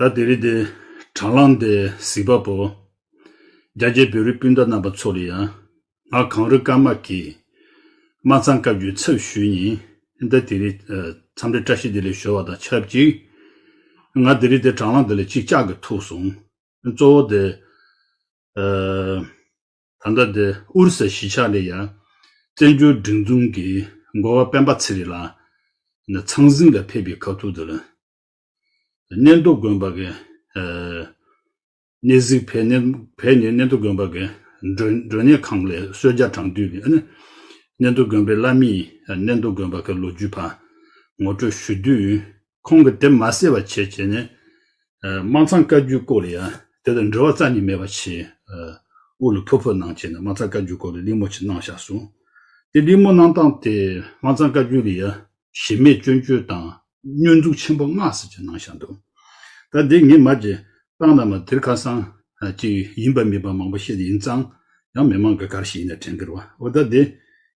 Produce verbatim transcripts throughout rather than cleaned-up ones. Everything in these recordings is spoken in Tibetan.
ད་དེ་རིང་དེ་དྲ་ལམ་དེ་གཟིགས་པ་པོ། རྒྱ་ཆེའི་བོད་རིགས་སྤུན་ཟླ་རྣམ་པ་ཚོ་ལ་ཡང་། ང་གངས་རི་ཀརྨ་གིས་སྨར་ཚང་བཀའ་བརྒྱུད་ཚབ་ཞུས་ནས། འདི་དེ་རིང་འཚམས་འདྲི་བཀྲ་ཤིས་བདེ་ལེགས་ཞུ་བ་དང་ཆབས་ཅིག་ང་དེ་རིང་དེ་དྲ་ལམ་འདི་ལ་ཅིག་ལྕག་གི་ཐུག་སོང་། གཙོ་བོ་དེ། ཨ། ད་ལྟ་དེ་ཨུ་རུ་སུ་གཞིས་ཆགས་ལ་ཡང་བཙན་བྱོལ་སྒྲིག་འཛུགས་ཀྱི་འགོ་བ་སྤེན་པ་ཚེ་རིང་ལགས་ནས་ཚང་ཟིང་ལ་ཕེབས་པའི་ཁ་ཐུག་དེ་ལ། གནས་མདོ་དགོན་པ་གི། ཨ། གནས་གཟིགས་ཕེབས་ནས་ཕེབས་ནས་གནས་མདོ་དགོན་པ་གི་མགྲོན་མགྲོན་གནས་ཁང་ལ་གསོལ་ཇ་དྲངས་དུས་ལ་ནི། གནས་མདོ་དགོན་པའི་བླ་མས་གནས་མདོ་དགོན་པ་གི་ལོ་རྒྱུས་ཕར་ངོ་སྤྲོད་ཞུ་དུས། ཁོང་གིས་དེ་མ་གསལ་བ་བྱས་བྱས་ནས། ཨ། སྨར་ཚང་བཀའ་བརྒྱུད་སྐོར་ལ་ཡང་དེ་དང་འབྲེལ་བ་རྩ་ནས་མེད་པ་བྱས། ཨ། དབུ་ལ་ཕུར་ཕུར་གནང་བྱས་ནས་སྨར་ཚང་བཀའ་བརྒྱུད་སྐོར་ལ་གླེང་མོལ་ཅིག་གནང་བཞག་སོང་། དེ་གླེང་མོལ་གནང་སྟངས་དེ་སྨར་ཚང་བཀའ་བརྒྱུད་ལ་ཡང་གཞི་མེད་སྐྱོན་བརྗོད་དང་བསྙོན་འཛུགས་ཆེན་པོ་མངགས་ཟེར་གྱི་གནང་བཞག་འདུག་ད་དེ་ངས་མ་བརྗེད་བཏང་ན་མ་དེར་ཁ་སང་ཅིག་ཡིན་པ་མིན་པ་མང་པོ་བཤད་ཡིན་ཙང་། ཡང་མི་མང་གི་གར་ཞིག་ཡིན་ན་དྲན་གི་རེད་བ། འོ་ད་དེ་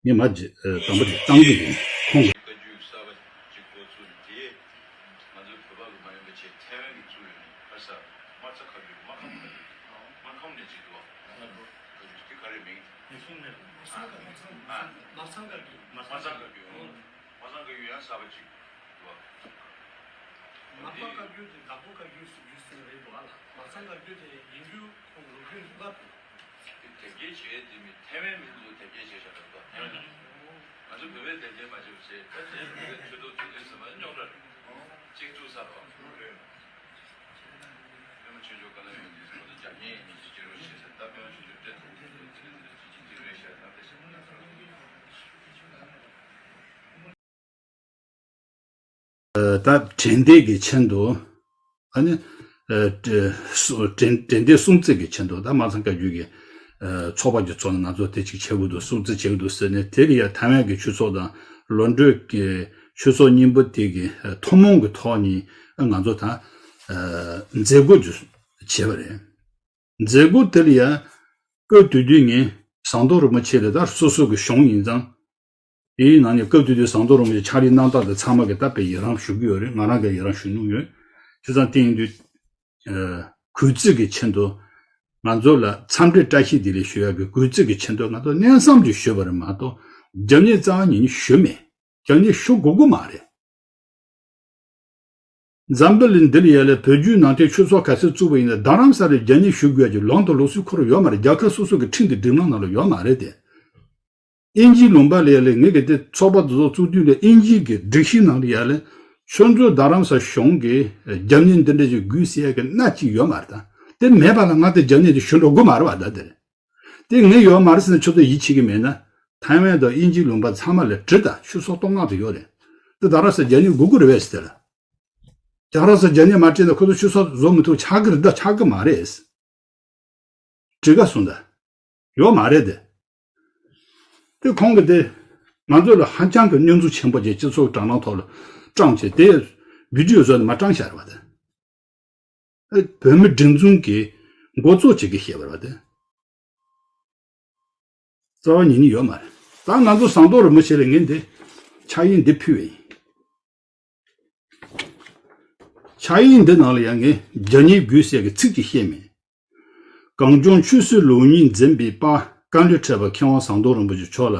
ངས་མ་བརྗེད་དང་པོ་དེ་བཏང་གི་ཡིན། ཁོང་གི་བཀའ་བརྒྱུད་གསར་པ་ཅིག་འགོ་བཙུགས་དེ། ང་ཚོའི་བོད་པ་གི་མ་ཡིན་པ་བྱས་ཐའེ་ཝན་གྱི་བཙུགས་ཡོད་ནི་ཁ་ས་སྨར་ཚ་བཀའ་བརྒྱུད་སྨར་ཁམས་སྨར་ཁམས་ནས་ཅིག་འདུག་བ། བཀའ་བརྒྱུད་དེ་ག་རེ་མིང་། ཡེ་ཤུ་ནས་མ་སང་བཀའ་བརྒྱུད། མ་སང་བཀའ་བརྒྱུད། མ་སང་བཀའ་བརྒྱུད། མ་སང་བཀའ་བརྒྱུད་ཡང་གསར་པ་ཅིག་འདུག་བ། མ་སང་བཀའ་བརྒྱུད་དེ་བདག་པོ་བཀའ་བརྒྱུད་ཟེར་རྒྱུ་ཟེར་བ་རེད་འདུག་བ་ལ། མ་སང་བཀའ་བརྒྱུད་དེ་ཡིན་རྒྱུ་ཁོང་ལོ་རྒྱུས་སླབ་འདུག་དེབ་སྐྱེལ་བྱས་དེ་མི་ཐའེ་ཝན་མི་ཚོ་དེབ་སྐྱེལ་བྱས་བཞག་པ་རེད་འདུག་ཐའེ་ཝན་ལ། ང་ཚོ་བོད་པས་དེབ་སྐྱེལ་མ་བྱས་པ་བྱས། ད་དེ་བོད་པའི་ཆོས་ཐོག་ཚུལ་ལུགས་ཟེར་བ་རྙོག་དྲ་རེད། གཅིག་བཙུགས་ས་རོགས། པདྨ་ཆོས་འབྱུང་བཀའ་སློབ་ཡོན་ཏན་ཁོ་ཚོ་རྒྱབ་གཉེར་ཡིན་ནས་ཅི་བྱེད་རོགས་བྱེད་ཟེར། ད་པདྨ་ཆོས་འབྱུང་སྤྲད་ཐུབ་ཀྱི་འདུག་དེ་རིང་འདི་ཅི་ཅི་དེ་རེད་ཤག་ད་དེ་བཞིན་ད་ད། ད་དྲན་རྟེན་གྱི་ཆེད་དུ། ཨ་ནི། ཨ། དྲན་དྲན་རྟེན་སྲུང་བརྩི་གི་ཆེད་དུ་ད་སྨར་ཚང་བཀའ་བརྒྱུད་ཀྱི། ཨ། ཚོགས་པ་གྱི་ཚོགས་ནས་ང་ཚོ་དེ་གཅིག་བྱེད་དགོས་འདུག་སྲུང་བརྩི་བྱེད་དགོས་འདུག་ཟེར་ནས། དེ་ལ་ཡ་ཐའེ་ཝན་གྱི་ཆོས་ཚོགས་དང་ལོ་འབྲེལ་གྱི་ཆོས་ཚོགས་གཉིས་པོ་དེ་གི་ཐུན་མོང་གི་ཐོག་ནས་ང་ཚོ་ད་མཛད་སྒོ་ཅིག་བྱས་པ་རེད། མཛད་སྒོ་དེ་ལ་ཡ་སྐབས་དེ་དུས་ངས་ཟམ་གདོང་རིན་པོ་ཆེ་ལ། ད་སོ་སོ་གི་གཞུང་ཡིན་ཙང་། དེའི་ནང་ནས་སྐབས་དེ་དུས་ཟམ་གདོང་རིན་པོ་ཆེ་ཕྱག་ལས་གནང་སྟངས་དེ་ཚང་མ་གི་ད་དཔེ་ཡི་རང་ཞུ་གི་ཡོད་རེད། ང་རང་གི་ཡི་རང་ཞུ་མྱོང་ཡོད། བྱས་ཙང་དེ་ཡིན་དུས། ཨ། གུས་བརྩི་གི་ཆེད་དུ། ང་ཚོ་ལ་འཚམས་འདྲི་བཀྲ་ཤིས་བདེ་ལེགས་ཞུ་ཡག་གི་གུས་བརྩི་གི་ཆེད་དུ་ང་ཚོ་གནས་མཚམས་ཅིག་ཞུས་པ་རེད་མ་གཏོགས། རྒྱབ་གཉེར་རྩ་བ་ཉིད་ནས་ཞུས་མེད། རྒྱབ་གཉེར་ཞུ་དགོས་ཀྱི་མ་རེད། འཛམ་བུ་གླིང་འདི་ལ་ཡ་ལ་བོད་བརྒྱུད་ནང་བསྟན་ཆོས་ཚོགས་ག་ཚོད་བཙུགས་པ་ཡིན་ན་རྡ་རམ་ས་ལ་རྒྱབ་གཉེར་ཞུ་དགོས་ཀྱི་ལམ་དང་ལུགས་སྲོལ་ཁོ་རང་ཡོད་མ་རེད། རྒྱལ་ཁབ་སོ་སོ་གི་ཁྲིམས་དང་སྒྲིག་ལམ་ནང་ལ་ཡོད་མ་རེད་དེ། དབྱིན་ཇིའི་ལུང་པ་ལ་ཡ་ལ་ངེད་ཀྱི་དེ་ཚོགས་པ་དེ་ཚོ་བཙུགས་དུས་ལ་དབྱིན་ཇིའི་གི་སྒྲིག་གཞི་ནང་ལ་ཡ་ལ་ཁྱོད་ཚོ་རྡ་རམ་ས་གཞུང་གི་རྒྱབ་གཉེར་འདི་འདྲ་ཅིག་དགོས་ཟེར་ཡ་གི་སྣ་གཅིག་ཡོད་མ་རེད། ད་དེ་མེད་པ་ལ་ང་དེ་རྒྱབ་གཉེར་དེ་ཞུ་འགྲོ་དགོས་མ་རེད་བ། ད་དེ་རེད། དེ་ངས་ཡོད་མ་རེད་ཟེར་ན་ཁྱོད་ཚོ་ཡིད་ཆེས་ཀྱི་མེད་ན། ཐའེ་ཝན་དང་དབྱིན་ཇིའི་ལུང་པ་ཚང་མ་ལ་དྲི་དང་། ཆོས་ཚོགས་སྟོང་ལྔ་དེ་ཡོད་རེད། དེ་རྡ་རམ་ས་རྒྱབ་གཉེར་དགོས་ཀྱི་རེད་པས་ཟེར་ལ། རྡ་རམ་ས་རྒྱབ་གཉེར་མ་སྤྲད་ན་ཁོ་ཚོ་ཆོས་ཚོགས་བཟོ་མི་ཐུབ། ཆགས་ཀྱི་རེད། ད་ཆགས་ཀྱི་མ་རེད། དྲི་ག་སོང་ད། ཡོད་མ་རེད་དེ། དེ་ཁོང་གིས་དེ་ང་ཚོ་ལ་ཧ་ཅང་གི་བསྙོན་འཛུགས་ཆེན་པོ་བྱས། སྤྱི་ཚོགས་དྲ་ལམ་ཐོག་ལ་བཀྲམ་བྱས། དེ་བི་ཌི་ཡོ་བཟོས་ནས་མར་བཀྲམ་བཞག་རེད་བ། དེ་ཨེ། བོད་མི་སྒྲིག་འཛུགས་ཀྱི་འགོ་གཙོ་ཅིག་གིས་བཤད་པ་རེད་བ། དེ་རྩ་བ་ཉིད་ནས་ཡོད་མ་རེད། ད་ང་ཚོ་ཟམ་གདོང་རིན་པོ་ཆེ་ལ་ངས་འདི་ཕྱག་དབྱིངས་འདི་ཕུལ་བ་ཡིན། ཕྱག་དབྱིངས་འདི་ནང་ལ་ཡང་ངས་རྒྱབ་གཉེར་དགོས་ཟེར་གྱི་ཚིག་ཅིག་བཤད་མེད། གངས་ལྗོངས་ཆོས་སྲིད་ལེགས་གཉིས་འཛིན་པའི་དཔལ་བཀའ་བློན་ཁྲི་པ་མཁས་དབང་ཟམ་གདོང་རིན་པོ་ཆེ་མཆོག་ལ་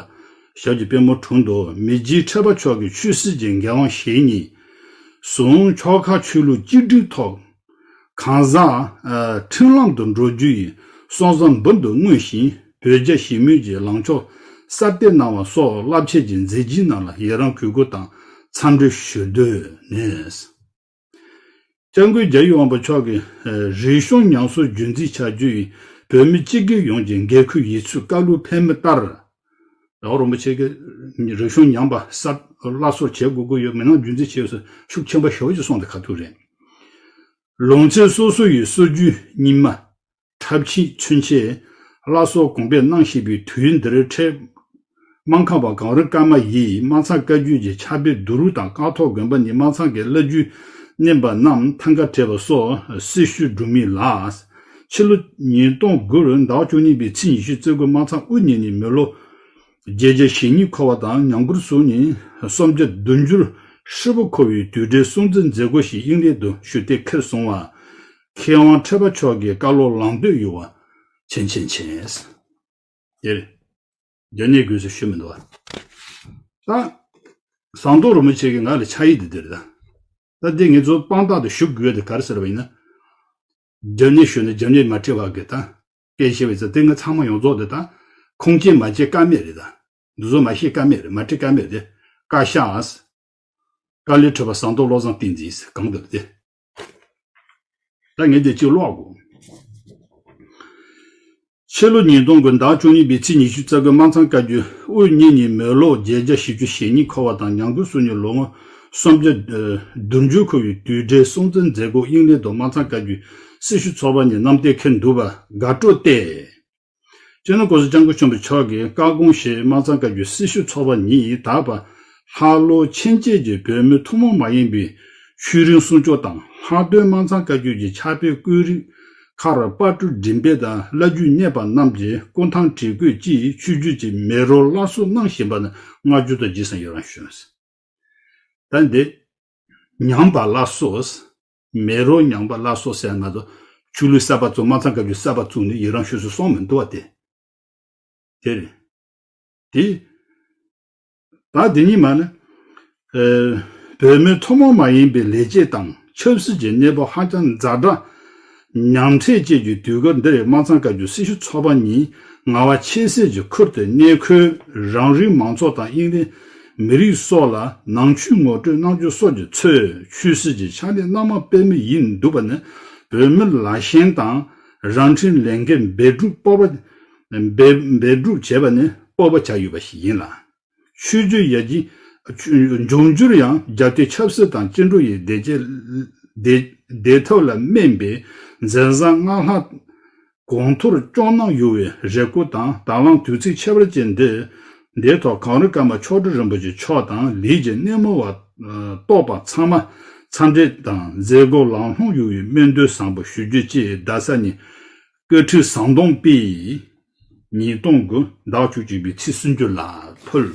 ཞབས་ཀྱི་པད་མོ་དྲུང་དུ། མི་རྗེ་ཁྲི་པ་མཆོག་གིས་ཆོས་སྲིད་ཀྱི་འགན་དབང་བཞེས་ནས་བཟུང་ཕྱོགས་ཁག་ཆོས་ལུགས་གཅིག་སྒྲིལ་ཐོག་གང་ཟག་ཨ་ཁྲིམས་ལམ་དུ་འགྲོ་རྒྱུ་ཡི་སྲོག་རྩ་འབུར་དུ་བརྔོས་ཤིང་། བོད་རྒྱ་ཞི་མོལ་གྱི་ལངས་ཕྱོགས་གསར་གཏོད་གནང་བ་སོགས་རླབས་ཆེན་གྱི་མཛད་རྗེས་རྣམས་ལ་ཡི་རང་གུས་བཀུར་དང་འཚམས་འདྲི་ཞུ་འདོད་ནས། སྐྱབས་མགོན་རྒྱལ་བའི་དབང་པོ་མཆོག་གིས་རིག་གཞུང་ཉམས་གསོའི་རྒྱུན་འཛིན་བྱ་རྒྱུ་ཡིས་བོད་མི་སྤྱི་སྒེར་ཡོངས་ཀྱི་འགན་ཁུར་ཡིན་ཚུལ་བཀའ་སློབ་ཕེབས་མི་ལྟར། ཟམ་གདོང་རིན་པོ་ཆེ་གིས་རིག་གཞུང་ཉམས་པ་གསར་སླར་གསོ་བྱེད་དགོས་ཀྱི་ཡོད། མི་སྣ་རྒྱུན་འཛིན་བྱེད་ཡོད་ཟེར་ཤུགས་ཆེན་པོ་ཞེ་པོ་ཅིག་གསུངས་ཏེ་ཁ་ཐུག་རེད། ལུང་ཚན་སོ་སོ་ཡི་སྲོལ་རྒྱུན་རྙིང་མ་འཁྲབ་ཆས་ཚུན་ཆད་སླར་གསོ་གོང་འཕེལ་གནང་བཞིན་པའི་དུས་འདིར་འཕྲལ་སྨར་ཁམས་པ་གངས་རི་ཀརྨ་ཡིས་སྨར་ཚང་བཀའ་བརྒྱུད་ཀྱི་ཕྱག་དཔེ་བསྡུ་རུབ་དང་། ཀཿཐོག་དགོན་པ་ནས་སྨར་ཚང་གི་བླ་བརྒྱུད་བསྣན་པ་རྣམས་ཐང་ག་བྲལ་བ་སོགས་སྲི་ཞུ་སྒྲུབ་མིན་ལ། ཕྱི་ལོ་ཉིས་སྟོང་དགུ་ལོའི་ཟླ་བ་བཅུ་གཉིས་པའི་ཚེས་ཉི་ཤུ་རྩ་དགུ་སྨར་ཚང་དབུ་བརྙེས་ནས་མི་ལོ་བརྒྱད་བརྒྱ་ཞེ་གཉིས་འཁོར་བ་དང་། ཉམས་མགུར་ཟུར་ཉིན་སུམ་བརྒྱ་བདུན་ཅུ་ཧྲིལ་པོ་འཁོར་བའི་དུས་དྲན་སྲུང་བརྩི་མཛད་སྒོ་ཞིག་དབྱིན་ལེགས་དུ་ཞུ་གཏན་འཁེལ་སོང་བ། མཁས་དབང་ཁྲི་པ་མཆོག་གི་བཀའ་སློབ་ལམ་སྟོན་ཡོད་པ་མཁྱེན་མཁྱེན་མཁྱེན། དེ་རེད། དེ་ནས་དགོས་སུ་ཞུ་མི་འདུག་བ། ད་ཟམ་གདོང་རིན་པོ་ཆེ་གིས་ང་ལ་ཕྱག་ཡིག་འདི་འདིར་ད། ད་འདི་ངེད་ཚོ་དཔང་རྟགས་དུ་ཞུ་དགོས་དེ་ག་རེ་ཟེར་བ་ཡིན་ན། རྒྱབ་གཉེར་ཞུས་ན་རྒྱབ་གཉེར་མ་བྲིས་པ་གི་ད། སྐད་ཆ་བཤད་པའི་ཚེ་དེ་ང་ཚང་མ་ཡོངས་རྫོགས་དེ་ད། ཁུངས་སྐྱེལ་མ་བྱེད་ཀ་མེད་རེད་ད། འདི་ཚོ་མ་བཤད་ཀ་མེད་རེད། མ་བྲིས་ཀ་མེད་རེད། བཀའ་ཤག་ཨ། བཀའ་བློན་ཁྲི་པ་ཟམ་གདོང་བློ་བཟང་བསྟན་འཛིན་གང་འདུག་སྟེ། ད་ངས་འདི་གཅིག་ཀློག་དགོས། ཕྱི་ལོ་ཉིས་སྟོང་དགུ་ཟླ་བཅུ་གཉིས་པའི་ཚེས་ཉི་ཤུ་རྩ་དགུ་དམངས་གཙང་བཀའ་བརྒྱུད་དབུས་གཉིས་གཉིས་མེ་ལོ་བརྒྱད་བརྒྱ་བཞི་བཅུ་ཞེ་གཉིས་འཁོར་བ་དང་ཉང་དགུ་སོ་གཉིས་ལོ་ངོ་སུམ་བརྒྱ་བདུན་ཅུ་འཁོར་བའི་དུས་དྲན་སྲུང་བརྩི་མཛད་སྒོ་དབྱིངས་གླིང་དུ་དམངས་གཙང་བཀའ་བརྒྱུད་སྲི་ཞུ་ཚོགས་པ་ནས་རྣམ་གཏན་འཁེལ་འདུག་པ་དགའ་སྤྲོ་སྟེ། སྤྱི་ནོར་གོང་ས་སྐྱབས་མགོན་ཆེན་པོ་མཆོག་གིས་བཀའ་དགོངས་བཞིན་དམངས་གཙང་བཀའ་བརྒྱུད་སྲི་ཞུ་ཚོགས་པ་ཉིད་ད་བར་ལྷག་ལུས་ཕྱིན་ཆད་ཀྱི་བོད་མི་ཐུན་མོང་མ་ཡིན་པའི་ཆོས་རིག་སྲུང་སྐྱོབ་དང་ལྷག་དོན་དམངས་གཙང་བཀའ་བརྒྱུད་ཀྱི་ཕྱག་དཔེ་བརྐོས་རིས་ཁག་ར་པར་སྐྲུན་འགྲེམས་སྤེལ་དང་བླ་བརྒྱུད་གཉེར་པ་རྣམས་ཀྱི་སྐུ་ཐང་བྲིས་བརྐོས་བཅས་ཆོས་བརྒྱུད་ཀྱི་མེ་རོ་སླར་གསོ་གནང་བཞིན་པ་ནི་བསྔགས་བརྗོད་དང་རྗེས་སུ་ཡི་རང་ཞུ། ད་འདི་ཉམས་པ་སླར་གསོ། མེ་རོ་ཉམས་པ་སླར་གསོ་ཟེར་ན་ང་ཚོ་ཆོས་ལུགས་གསར་པ་བཙུགས། དམངས་གཙང་བཀའ་བརྒྱུད་གསར་པ་བཙུགས་ནས་ཡི་རང་ཞུ་སྲོལ་སོང་མི་འདུག་བ་དེ། དེ་རེད། དེ། ད་དེ་ཉིད་མ་ནི། ཨེ། བོད་མི་ཐུན་མོང་མ་ཡིན་པའི་ལས་བྱེད་དང་ཆབ་སྲིད་ཀྱི་གནས་བབ་ཧ་ཅང་ཛ་དྲག་ཉམས་ཚད་བཅས་ཀྱི་དུས་སྐབས་འདིར་དམངས་གཙང་བཀའ་བརྒྱུད་སྲི་ཞུ་ཚོགས་པ་ཉིད་ངལ་བ་ཆེ་སའི་ཁུལ་དུ་གནས་འཁོད་རང་རིགས་མང་ཚོགས་དང་དབྱིངས་ལས་མི་རིགས་སོགས་ལ་ནང་ཆོས་ངོ་སྤྲོད་གནང་རྒྱུ་སོགས་ཀྱི་ཚོས་ཆོས་སྲིད་ཀྱི་ཕྱག་ལས་སྣ་མང་སྤེལ་མུས་ཡིན་འདུག་པ་ནི་བོད་མི་ལ་ཞེན་དང་རང་ཁྲིམས་ལས་འགན་འབད་སྒྲུབ་སྤོབས་པ་འབད་འབད་སྒྲུབ་བྱས་པ་ནི་སྤོབས་པ་བྱ་ཡོད་པ་ཞིག་ཡིན་ལ། ཆོས་བརྒྱུད་ཡར་རྒྱས་འབྱུང་འགྱུར་ཡང་རྒྱལ་དོན་ཆབ་སྲིད་དང་བཅིངས་འགྲོལ་ཡི་བདེ་སྐྱིད་བདེ་བདེ་ཐབས་ལ་སྨན་པའི་འཛིན་བཟང་སྔར་ལྷག་གོང་མཐོར་སྐྱོང་གནང་ཡོང་བའི་རེ་སྐུལ་དང་། ད་ལམ་དུས་ཚིགས་ཁྱད་པར་ཅན་འདི་འདིའི་ཐོག་གངས་རི་ཀརྨ་མཆོག་སྤྲུལ་རིན་པོ་ཆེ་མཆོག་དང་ལས་ཀྱི་སྣེ་མོ་བ་གཏོགས་པ་ཚང་མ་འཚམས་འདྲི་དང་མཛད་སྒོ་ལམ་ལྷོང་ཡོང་བའི་སྨོན་འདུན་བཟང་པོ་ཞུ་རྒྱུ་བཅས་རྡ་ས་ནས་སྐུ་ཁྲུས་ཟམ་གདོང་པས་ཉིས་སྟོང་དགུ་ཟླ་བཅུ་གཅིག་པའི་ཚེས་སུམ་ཅུ་ལ་ཕུལ།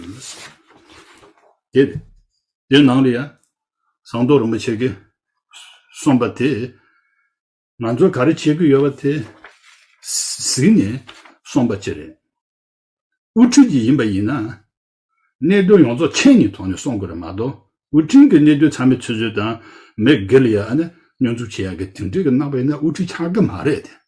དེ་དེ་ནང་ལ་ཡང་ཟམ་གདོང་རིན་པོ་ཆེ་གིས་གསུངས་པ་དེ་ང་ཚོས་ག་རེ་བྱེད་ཀྱི་ཡོད་པ་དེ་གཟིགས་ནས་གསུངས་པ་ཅིག་རེད། དབུ་ཁྲིད་ཅིག་ཡིན་པ་ཡིན་ན། གནད་དོན་ཡོངས་རྫོགས་མཁྱེན་ནས་ཐོག་ནས་གསུང་དགོས་རེད་མ་གཏོགས། དབུ་ཁྲིད་ཀྱི་གནད་དོན་ཚང་མའི་ཆུད་ཟོས་དང་མི་སྒེར་ལ་ཡ་ཨ་ནི་སྙོན་འཛུགས་བྱེད་ཡག་གི་དེ་འདྲའི་གི་གནང་པ་ཡིན་ན་དབུ་ཁྲིད་ཆགས་ཀྱི་མ་རེད་དེ།